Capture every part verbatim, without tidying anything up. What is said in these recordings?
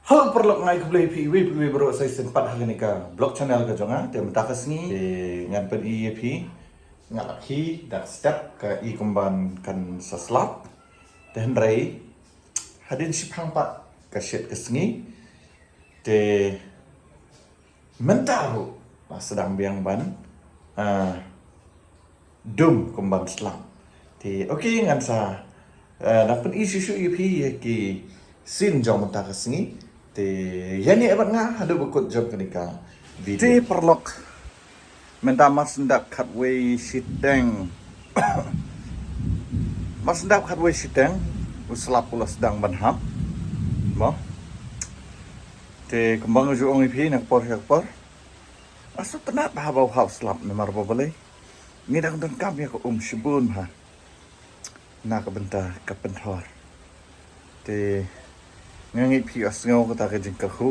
Hello paralok, nga ai khublei ïa phi iwei pa iwei baroh sa shisien pat ha kane ka vlog channel ka jong nga. Te mynta ka sngi te ngan pyni ïa phi, nga la khie da ka step, ka i kumba kan sa slap. Te hynrei hadien shiphang pat ka shit ka sngi. Te mynta ruh la sdang biang ban, ah, dum kumban slap. Te okay, ngan sa, ah, nang pyni shuh shuh ïa phi ïa ki scene jong mynta ka sngi. Te ïa ïaid bad nga haduh ba kut jong kane ka video. Te paralok, mynta mar shu dap khatwei shiteng. Mar shu dap khatwei shiteng u slap u la sdang ban hap. Mo. Te kumba nga ju ong ïa phi na ka por sha ka por, nga sngewtynnat bha ba u hap slap namar ba balei, ngi dang donkam ïa ka um shibun bha na ka bynta ka pynthor. Te nga ngeit phi ïohsngew kata ka jingkyrkhu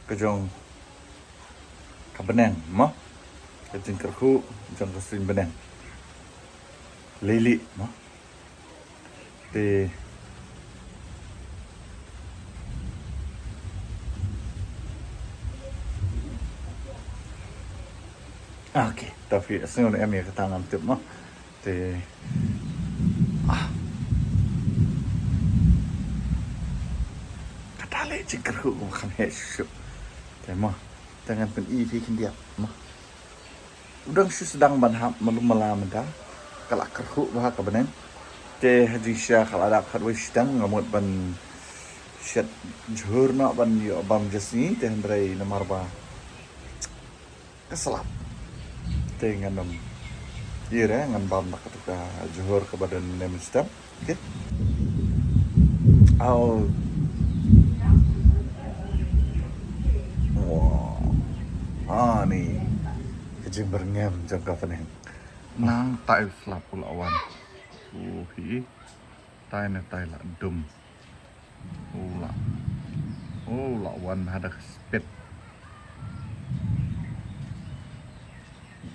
ka jong ka bneng, mo, ka jingkyrkhu jong ka suiñ bneng. Lili, mo. Te okay, ta phi ïohsngew ne em ïa kata ngam tip, mo. Te, ah, kata leh jingkyrkhu kumba kan heh shuh shuh. Te mo, te ngan pyni phi khyndiat, mo. U dang shu sdang ban hap malu mala mynta. Ka la kyrkhu bha ka bneng. Te ha jingshisha ka la dap khatwei shiteng, nga mut ban shet jhur noh ban ïoh bam jasngi, te hynrei namar ba ka slap. Te ngan ym ïa re, ngan bam da katu ka jhur kaba don mynne mynstep. Okay. Au. Wow. Ani ka jingbyrngem jong ka bneng. Nangta u slap u la wan. U hi. Tai ne tai la dum. U la, u la wan ha da ka speed.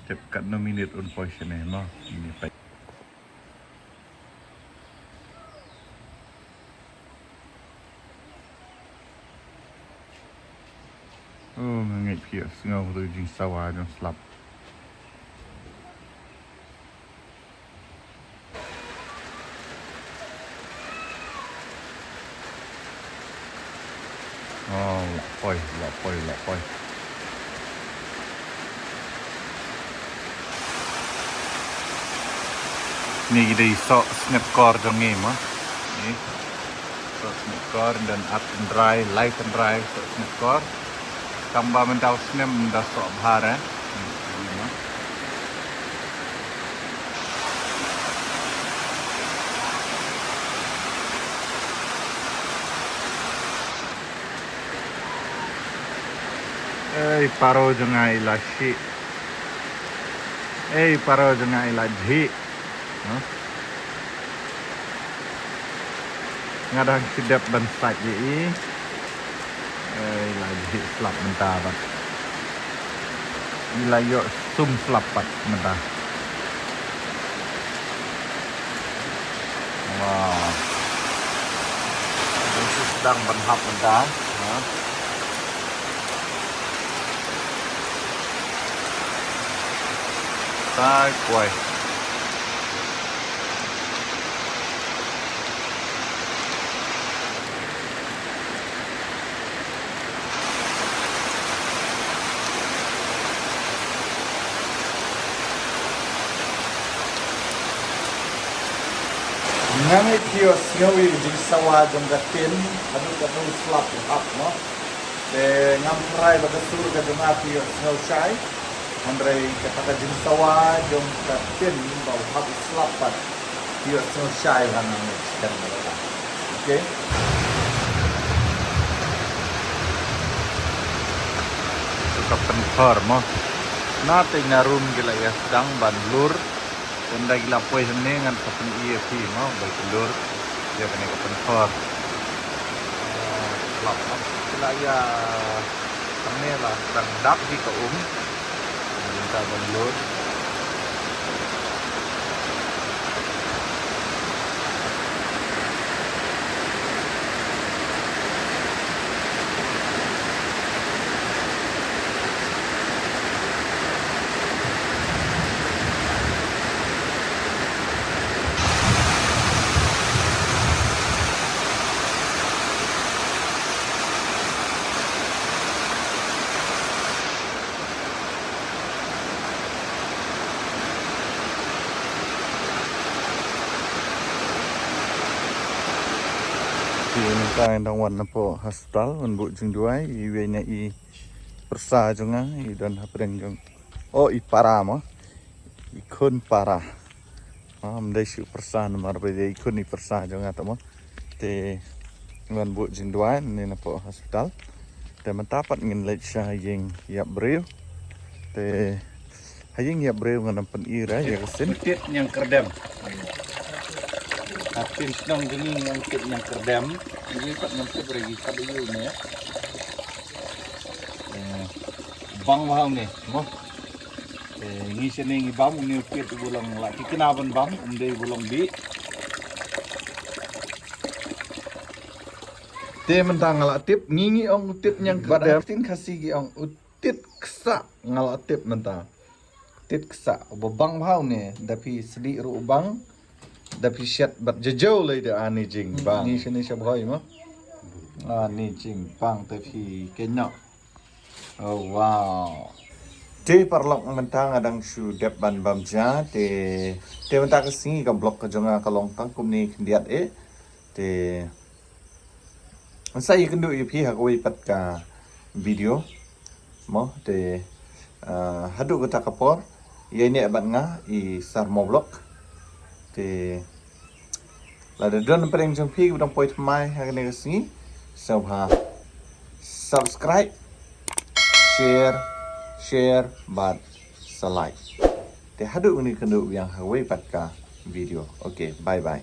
Tip katno minit un poi shane, mo. Ini peit. Oh, nga ngeit phi ïohsngew tu jingsawa jong slap. Oh, la poi, la poi, la poi. Ni ki dei soh sngewkor jong ngi, mo. Ni. Soh sngewkor, and then art and dry, light and dry, soh sngewkor. Tang ba mynta u snem da soh bha, eh. Hmm, ni, mo. Ei, paro jong nga i la shih. Ei, paro jong nga i la jhih. Huh? Nga dang shu dep ban sait ïa i. Eh, i la jhih slap mynta bad i la ïoh sum slap pat mynta. Wow. Dang shu sdang ban hap mynta. Ha. Tai kwai. Nga ngeit phi ïohsngew ïa ka jingsawa jong ka tin haduh katno u slap u hap, mo. Te ngam phrai ba ka sur ka jong nga phi ïohsngew shai. Hynrei kata ka jingsawa jong ka tin ba u hap u slap pat phi ïohsngew shai ha nga, ngeit shiteng ba ka. Okay. Ka pynthor mo. Na te na rum ki la ïa sdang ban lur. Te ynda ki la poi hangne ngan sa pyni ïa phi mo ba ki lur ïa kane ka pynthor. Lap lap ki la ïa hangne la sdang dap hi ka um. Mynta ban lur. Ka ngan dang wan napoh hospital, wan buh jingduwai, iwei na i pyrsa jong nga, i don hapdeng jong. Oh, i para mo. I khun para. Ah, ym dei shuh pyrsa namar ba dei i khun i pyrsa jong nga ta mo. Te ngan buh jingduwai ne napoh hospital. Te mynta pat ngin leit sha ïing ïap briew. Te ha ïing ïap briew ngan ym pyn-i ra ïa ka sien. Tit ñiang kyrdem. Ha tin shnong jong ngi ñiang tit ñiang kyrdem. Ngi pat ngam tip re ngi pat ïa u ne. Eh, bang bha u ne mo. Eh, ngi shane ngi bam u ne u tit u long la tikna ban bam um dei u long bi. Te mynta nga la tip ngi ngi ong u tit ñiang kyrdem. Bad ha ktien Khasi ki ong u tit ksa, nga la tip mynta. Tit ksa, ba bang bha u ne, da phi sdieh ruh u bang, da phi shet bad jajew lei da ani jingbang. Ni shane sha bhoi mo. Ani jingbang te phi kynnoh. Oh wow. Te paralok mynta nga dang shu dep ban bam ja te, te mynta ka sngi ka vlog ka jong nga ka long tang kumne khyndiat eh. Te sa ïakynduh ïa phi ha kawei pat ka video. Mo te, ah, haduh kata ka por ïa ine bad nga i Sarmo Vlog. Te lada don pyrshang jong phi ba dang poi thymmai ha kane ka sngi, sngewbha subscribe, share, share bad sa like. Te haduh kane ka kynduh biang ha kawei pat ka video. Okay, bye bye.